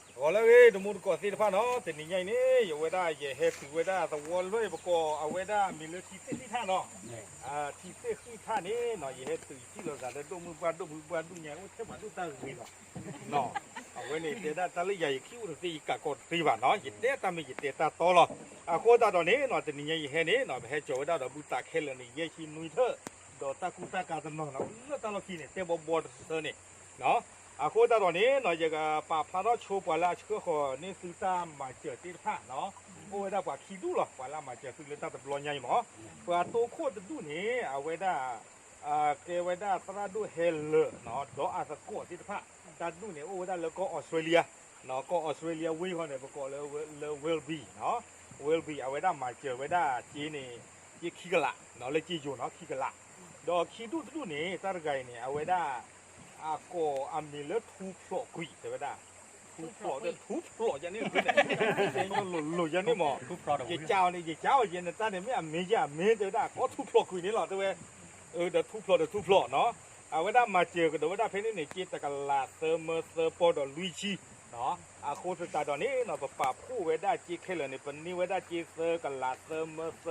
ဂီၤလၢအဂ့ၤ တမူတကိးသ့ၣ်တဖၣ်နီၤ, တနံၤညါအံၤန့ၣ် ယဝဲဒၣ်ယဟဲတုၤဝဲဒၣ်သဝီတဖျၢၣ်အံၤ ပကိးအဝဲဒၣ်မ့ၢ်လၢထံသ့ၣ်ဃံၣ်ထၣ်နီၤ, ထံသ့ၣ်ဃံၣ်ထၣ်န့ၣ်နီၤ ယဟဲတုၤယထံၣ်လိာ်သးလၢဒိၣ်မုၢ်ပှၢ်ဒိၣ်မုၢ်ပှၢ်ဒိၣ်ညါ အိၣ်ထဲပှၤဒိၣ်တၢ်ဂ့ၤလီၤ. အဝဲန့ၣ်တဲဒၣ်တၢ်လၢယၤယခံအိၣ်တသ့ ယကးကီးတသ့ဘၣ်နီၤ, ယတဲတၢ်မ့ၢ်ယတဲတၢ်တီလီၤ. အဃိသတးဒီးန့ၣ်နီၤ တနံၤညါယဟဲန့ၣ်နီၤ ပဟဲကၠီၤဝဲဒၣ်ဒီးဘုသးခဲလၢာ်န့ၣ် ယဲၢ်ဆံနွံထၢၣ်, ဒီးတၢ်ကူတၢ်ကၤတနီၤနီၤ လၢတၢ်လီၢ်ခံန့ၣ် တဲဘီဘီတဆၢန့ၣ် အဃိသတးဒီးန့ၣ်နီၤ ယကပာ်ဖျါထီၣ်ဆိပှၤလၢအဆှၢဃီၤန့ၢ်သုတၢ်မၤစၢၤသ့ၣ်တဖၣ်နီၤ, အိၣ်ဝဲဒၣ်ပှၤခံဒူၣ်လီၤ ပှၤလၢအမၤစၢၤသုလၢတၢ်တဘျီညါအံၤမး, ပှၤတိခိၣ်တဒူၣ်န့ၣ် အဝဲဒၣ် ကဲဝဲဒၣ်သရၣ်ဒိၣ်ဟဲလၢာ်နီၤ ဒီးအသကိးသ့ၣ်တဖၣ်, တၢ်ဒူၣ်န့ၣ် အိၣ်ဝဲဒၣ်လၢကီၢ်အီစထြ့လယါ, ကီၢ်အီစထြ့လယါဝ့ၢ်ဃီန့ၣ် ပကိးလၢ လၢ Wilby နီၤ, Wilby အဝဲဒၣ်မၤစၢၤဝဲဒၣ်စ့န့ၣ် စ့ခံကလးနီၤ လၢစ့ယိၤနီၤ ခံကလး, ဒီးခံဒူၣ်တဒူၣ်န့ၣ် တၢ်တဂၤအံၤန့ၣ် အဝဲဒၣ် အကိးအမံၤလၢထူဖျိးကွံာ် တဲဝဲဒၣ်, ထူဖျိး ထူဖျိးယၤန့ၣ် တဲညီလိၤလိၤယၤန့ၣ်မး, ယကးအီၤန့ၣ် ယကးအီၤယဲန့ၣ် တၢ်န့ၣ်မ့ၢ်အမ့ၢ်ယဲအမ့ၢ် တဲဝဲဒၣ် ကိးထူဖျိးကွံာ်န့ၣ်လီၤ တဲဝဲ, ဒီးထူဖျိးဒီးထူဖျိးနီၤ, အဝဲဒၣ်မၤစၢၤကဒီးဝဲဒၣ်ဖဲန့ၣ်န့ၣ် စ့တကလးသၢမၢသၢပီဒီးလွံၢ်ဆံ အဃိသတးဒီးန့ၣ်နီၤ ပပာ်ဖှိၣ်ဝဲဒၣ်စ့ခဲလၢာ်န့ၣ် ပန့ၢ်ဝဲဒၣ်စ့သၢကလးသၢမၢသ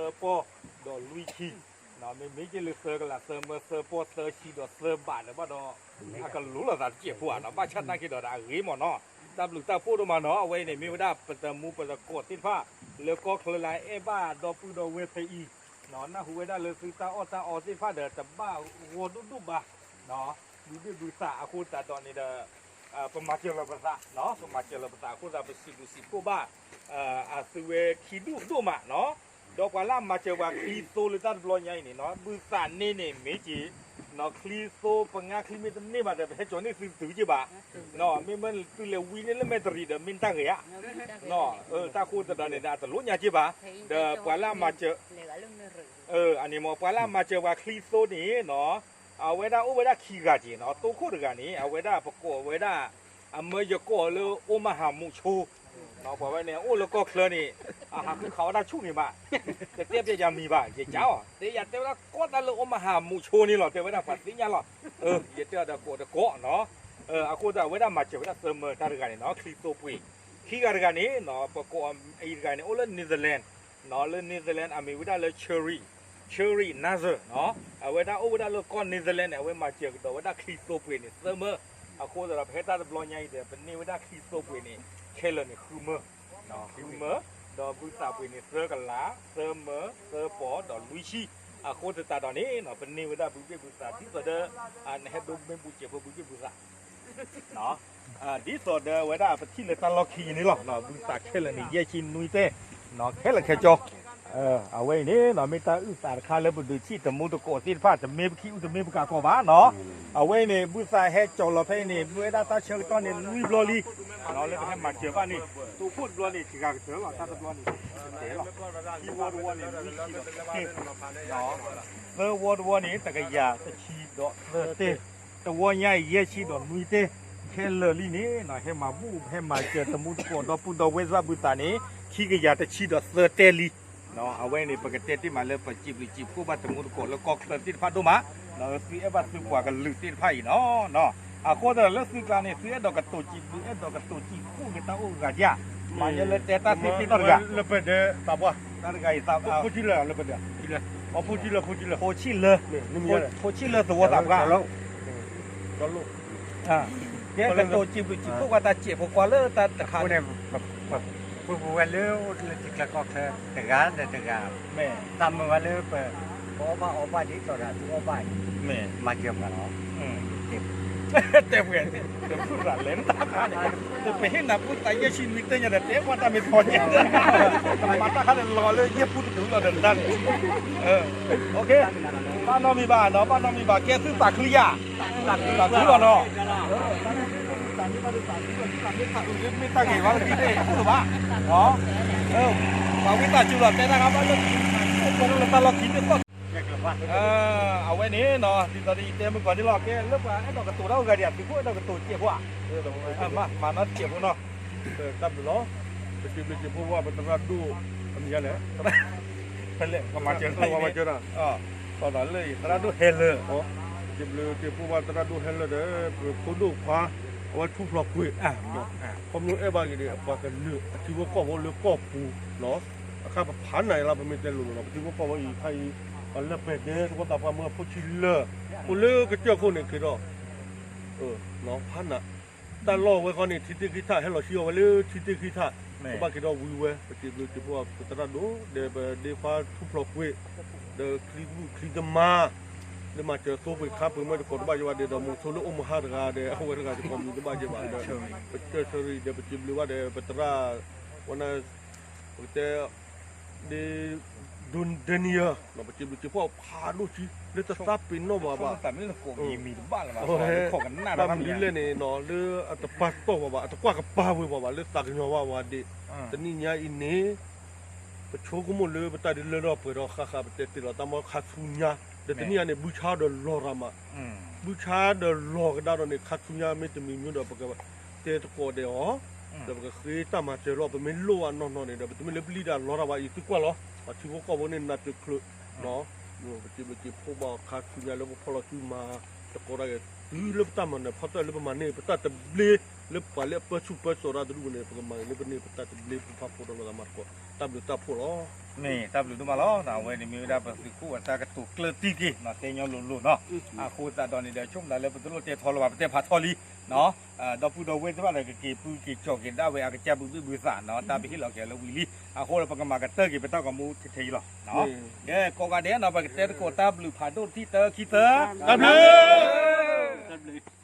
ၢပီဒီးလွံၢ်ဆံ, မ့မ့ၢ်က့ၤလၢသၢကလးသၢမၢသၢပီသၢဆံဒီးသၢဘးဒီးဘၣ်ဒီး အကလိၤလိာ်သးတစဲးဖိဧါနီၤ, ဘၣ်ဆၣ်သနာ်က့ဒီးအဂ့ၤမးနီၤ, တၢ်ဘျုးတၢ်ဖှိၣ်ဒိၣ်မးနီၤ, အဝဲအံၤန့ၣ် မ့ၢ်ဝဲဒၣ်ပတမူပတကိးသ့ၣ်တဖၣ် လၢကီၢ်ချၢလၢအအဲၣ်ဘၣ်ဒီပုၢ်ဒီဝဲၢ်ဖဲအံၤ နၢ်ဟူဝဲဒၣ်လၢသုတၢ်အီၣ်တၢ်အီသ့ၣ်တဖၣ်ဒီး တဘၣ်ဂီၢ်ဒိၣ်ဒိၣ်ဘၣ်, ဘုဘ့ၣ်ဘုသးအဃိသတးဒီးန့ၣ်ဒီး ပမၤစၢၤလီၤပသး, ပမၤစၢၤလီၤပသးအဃိသတး ပစံးဘျုးစံးဖှိၣ်ဘၣ် အသုဝဲခံဒူၣ်ဒိၣ်မးနီၤ, ဒီးပှၤလၢအမၤစၢၤပှၤချံသိလၢတၢ်တဘျီညါအံၤန့ၣ်နီၤ ဘုသးန့ၣ်န့ၣ်မ့ၢ်က့ၤ နီၤ ချံသိပငါချံမ့ၢ်တန့ၢ်ဘၣ်ဒီး ပဟဲကၠီၤန့ၢ်သုတတုၤက့ၤဘၣ်, မ့မ့ၢ်သုလဲၤဝံန့ၢ်လၢမဲာ်တရံးဒီး မ့ၢ်တၢ်ဂ့ၤဧါ, တၢ်ဃိသတးဒီးန့ၣ်ဒီး အတလိၣ်ညါက့ၤဘၣ်, ဒီးပှၤလၢအမၤစၢၤ အန့ၣ်မ့ၢ် ပှၤလၢအမၤစၢၤပှၤချံသိန့ၣ်နီၤ, အဝဲဒၣ်အိၣ်ဝဲဒၣ်ခံဂၤက့ၤနီၤ, တိခိၣ်တဂၤန့ၣ် အဝဲဒၣ်ပကိးဝဲဒၣ် အမၢယကိးလၢအိၣ်မဟါမူးဆိ, ပှၤဝဲန့ၣ် အိၣ်လၢကီၢ်ချၢန့ၣ် အဟးဃုခးဝဲဒၣ်ဆူၣ်န့ၣ်ဘၣ်, တတဲပျဲယၤမံၤဘၣ်, ယကးအီၤ တဲယၤတဲဝဲဒၣ်ကိးတၢ်လၢအိၣ်မဟါမူးဆိန့ၣ်လီၤ, တဲဝဲဒၣ်ပှၤသ့ၣ်ညါလီၤ, ယတဲအီၤဒီးကိးတကိးနီၤ, အဃိသတး အဝဲဒၣ်မၤစၢၤဝဲဒၣ်သၢမၢတၢ်တဂၤန့ၣ်နီၤ, ချံသိပှ့ၤ, ခံဂၤတဂၤန့ၣ်နီၤ ပကိးအံၤတဂၤန့ၣ် အိၣ်လၢ Netherlands နီၤ, လၢ Netherlands အမံၤဝဲဒၣ်လၢ Cherry, Cherry Nazar နီၤ, အဝဲဒၣ်အိၣ်ဝဲဒၣ်လၢကီၢ် Netherlands န့ၣ် အဝဲမၤစၢၤကဒီးဝဲဒၣ်ချံသိပှ့ၤန့ၣ် သၢမၢ, အဃိသတးဒီး ပဟဲတၢ်တဘျီညါအံၤဒီး ပန့ၢ်ဝဲဒၣ်ချံသိပှ့ၤန့ၣ် ခဲလၢာ်န့ၣ် ဃုမၢ, ဃုမၢ, ဒီးဘုသးပှ့ၤန့ၣ် သၢကလး, သၢမၢ, သၢပီၤ ဒီးလွံၢ်ဆံ, အဃိသတးဒီးန့ၣ်နီၤ ပန့ၢ်ဝဲဒၣ်ဘုဘ့ၣ်ဘုသး ဒ်သိးဒီး နဟဲဒိးမ့ၢ်ဘူးစဲးဖိဘုဘ့ၣ်ဘုသး ဒ်သိးဒီးဝဲဒၣ်ပထံၣ်လၢတၢ်လီၢ်ခံအံၤန့ၣ်လီၤ, ဘုသးခဲလၢာ်န့ၣ် ယဲၢ်ဆံနွံတဲ, ခဲလၢာ်ခဲဆ့, အဝဲအံၤန့ၣ်နီၤ မ့ၢ်တၢ်အုၣ်သးတခါလၢပဒုးထံၣ်တမူတကိးသ့ၣ်တဖၣ် တမ့ၢ်ပခံအုၣ်တမ့ၢ်ပကးကီးဘၣ်နီၤ, အဝဲအံၤန့ၣ် ဘုသးဟဲကၠီၤလီၤဖဲအံၤန့ၣ် မ့ၢ်ဝဲဒၣ်တၢ်ဆၢကတီၢ်န့ၣ် လွံၢ်ဘျီလံ, လၢပဟဲမၤစၢၤဘၣ်န့ၣ် တိခိၣ်တဘျီန့ၣ် တဂၤကတၢၢ်လီၤ, တၢ်တဘျီန့ၣ် တတဲလီၤ, ခံဝီတဝီန့ၣ် လွံၢ်ဆံဒီးသၢတဲ သၢဝီတဝီန့ၣ် တကယၤတဆံဒီးသၢတဲ, တဝီညါအံၤ ယဲၢ်ဆံဒီးနွံတဲ, ခဲလၢာ်လံန့ၣ်နီၤ ဟဲမၤဘူၣ် ဟဲမၤစၢၤတမူတကိးဒီပုၢ်ဒီဝဲၢ်သ့ၣ်တဖၣ်ဘုသးန့ၣ် ခံကယၤတဆံဒီးသၢတဲလံ, အဝဲန့ၣ် ပကတဲတ့ၢ်မးလၢပစံးဘျုးစံးဖှိၣ်ဘၣ်တမူတကိးလၢကီၢ်ချၢသ့ၣ်တဖၣ်ဒိၣ်မး, သုအဲၣ်ဘၣ်သုပှၤကလုာ်သ့ၣ်တဖၣ်အံၤနီၤ, အဃိသတးလၢသုကျါန့ၣ် သုအဲၣ်ဒိးကတိၤစံးဘျုး အဲၣ်ဒိးကတိၤစံးဖှိၣ်က့ၤတၢ်အိၣ်ဂၤဒၣ်, မၤညါလၢတဲတၢ်သ့ၣ်သ့ၣ်နီတဂၤ လၢပဒၢးသးပှၢ်, တၢ်တဂၤအံၤသး ဖိဆံလၢ လၢပဒၢး, အဖိဆံလၢ ဖိဆံလၢ, ဖိဆံလၢ, ဖိဆံလၢသဝီသးပှၢ်, ကဲကတိၤစံးဘျုးစံးဖှိၣ်ဝဲတၢ်စဲးဖိကွၢ်လၢတၢ်တခါန့ၣ် ပှၤဝဲလၢအိၣ်လၢထံချၢကီၢ်ချၢ တဂၤဒီးတဂၤ, သးမုာ်ဝဲလၢပ ပအီၣ်ဘၣ်အီဘၣ်ဒ်သိးဒီးသုအီၣ်ဘၣ်အံၤ, မၤစၢၤပှၤလီၤ, တဲပှဲၤ, တဖုသးလဲၤတၢ်ခါန့ၣ်, ပဟ့ၣ်နၤဖိသၣ်ယဲၢ်ဆံနွံတဲညါဒီး တဲပှၤတၢ်မ့ၢ်ထီညါ, မၤတၢ်ခါန့ၣ်လီၤလၢယဲၢ်ပူတတုၤလီၤဒီးတၢ်န့ၣ်, ဘၣ်နီတမံၤဘၣ်နီၤ, ဘၣ်နီတမံၤဘၣ်, ကဲသုသးချံယၤ, သးချံလီၤနီၤ, မ့ၢ်တၢ်ဂ့ၤဘၣ်လၢသုသ့ၣ်တဖၣ်ဘၣ်, ပှၤဝံသးစူၤလီၤ တဲတၢ်ဂ့ၤဘၣ်လၢ တၢ်လီၢ်ခံန့ၣ် အဝဲန့ၣ်နီၤ ဒ်သိးဒီးယတဲမုၢ်ကီၢ်န့ၣ်လီၤ, ကဲလၢပှၤအဲၣ်ဒိးကတိၤတၢ်အိၣ်ဂၤဒံး သုးခိၣ်အဲၣ်ဒိးကတိၤစဲးဖိဧါ, မၤနီတစဲးဖိနီၤ, တၢ်ဘျုးလီၤ, ပစံးဘျုးစံးဖှိၣ်ဝဲပသရၣ်ဒိၣ်, ဖဲလဲၣ် ပမၤစၢၤတၢ်, သရၣ်ဒိၣ်ဟဲလၢာ်, စံးဘျုးစံးဖှိၣ်ဝဲသရၣ်ဒိၣ်ဟဲလၢာ်ဒီး ပဖိဒိၣ်ခွါ, အဝဲထူဖျိးကွံာ်, ခီဖျိအဲၣ်ဘၣ်က့ၤဒီး ပှၤကလုာ်အထံဖိကီၢ်ဖိလၢကီၢ်ပူၤနီၤ, အခါပဖးနးအံၤလီၤ ပမ့ၢ်တဲလိၤလိၤနီၤ ပထံဖိကီၢ်ဖိအံၤခါအံၤ ပှၤလၢပှဲၤဒဲသဝီသးပှၢ်မုၢ်အဖိဆံးလၢာ် အိၣ်လၢကစၢၢ်ခိၣ်န့ၣ်က့ၤဒီး ဖးနး တၢ်လီၢ်ဝဲဃီန့ၣ် ထံသ့ၣ်ဃံထၣ် ဟဲလီၤဆှံအီၤဝဲလၢထံသ့ၣ်ဃံထၣ်, ကဘၣ်က့ၤဒီးဝံၤဝဲ ပစံးဘျုးစံးဖှိၣ်ပသရၣ်ဒိၣ် ဒီးပဒ့ခွါထူၣ်ဖျိးကွံာ် ဒီးချံတဘူၣ်ချံတမါ လၢမၤစၢၤသိပှ့ၤခါပှ့ၤမ့ၢ်တကိးတဘၣ်ယဘၣ်ဒီး ဒီးမုဆိလၢအိၣ်မဟါတဂၤဒီး အဝဲတဂၤတကိးမံၤတဘၣ်ယဘၣ်ဒီး ပကစၢၢ်ဆၢရံဒီး ပစံးဘျုးဘၣ်ဒီး ပသရၣ် ဝဲန့ၣ် ပကတဲ ဒ် ဒိၣ်ဒဲနံယၤ ပစံးဘျုးစံးဖှိၣ်ဖးဒိၣ်ဆံ လၢတသးပ့ၤနီၣ်ဘၣ်ဘၣ် တၢ်မနုၤလဲၣ်န့ၣ်နီၤ လၢအတပာ်တီၢ်ဘၣ်ဘၣ် အတကွၢ်ကပၤဝဲဘၣ်ဘၣ် လၢသးကညီၤဘၣ်ဝဲဒၣ် တနံၣ်ညါအံၤန့ၣ် ပဆိကမိၣ်လၢပတၢ်ဒုးလၢထီၣ်ပှဲၤထီၣ်ဃၣ်ဃၣ် ပတဲတ့ၢ်လီၤတၢ်မီခါဆူညါ ဒီးတနံၣ်ညါန့ၣ် ဘုဆါဒီးလီၤရၤမး ဘုဆါဒီးလီၤကဒါဒီးန့ၣ် ခါဆူညါမ့ၢ်တမံၤမ့ၢ်ဒီး ပကတဲသကိးဒီးအီၤ ဒီးပကဃ့တၢ်မၤစၢၤလီၤ ပမ့ၢ်လိၣ်ဘၣ်နီၢ်နီၢ်န့ၣ်ဒီး ပတမ့ၢ်လၢပလံၣ်ဒၣ်လီၤတၢ်ဘၣ် ယသုကွၢ်လီၤ ပှၤထံဖိကီၢ်ဖိန့ၣ် နးတချုး ပစံးဘျုးစံးဖှိၣ်ဘၣ်ခါဆူညါလၢပဖီၣ်လီၤစု မၤသကိးတၢ်ဂ့ၤ တုၤလၢပတၢ်မၤနၢၤဖီတၢၣ်လၢပမၤန့ၢ် ပတၢ်တဘျ့ လၢပှၤလၢအပၢဆူၣ်ပၢစိးတၢ်တဒူၣ်န့ၣ် ပကမၤဂ့ၤလၢပန့ၢ် ပတၢ်တဘျ့ ပဖးဖိတၢ်လိာ်သးမၤသကိး တၢ်ဘျုးတၢ်ဖှိၣ်လီၤ. မ့ၢ်တၢ်ဘျုးဒိၣ်မးလီၤ. အဝဲန့ၣ်မ့ၢ်ဝဲဒၣ်ပသုးခိၣ်အတၢ်ကတိၤကျၢၢ်တံၢ်က့ၤ တဲညီလိၤလိၤနီၤ. အဃိသတးဒီးန့ၣ်ဒီး ဆိကမိၣ်လၢပတလိၣ်တဲထီလၢၤဘၣ် ပတဲဖးထီလံ ဒီပုၢ်ဒီဝဲၢ်သ့ၣ်တဖၣ်ဒီး ကက့ၤပူၤက့ၤကၠီၤက့ၤဒၣ်ဝဲအကစၢ်ဘုဘ့ၣ်ဘုသးနီၤ တၢ်ပဟ့ၣ်လီၤက့ၤလၢဝံၤလံ အဃိဒီးပကမၤကတၢၢ်က့ၤပတၢ်ဂီၤမူထဲထဲအံၤလီၤ. ကဲ ကိးဂၤဒဲးနီၤ ပကတဲသကိးတၢ်ဘျုးဖးဒိၣ်တထံၣ်တၢခံသၢ တၢ်ဘျုး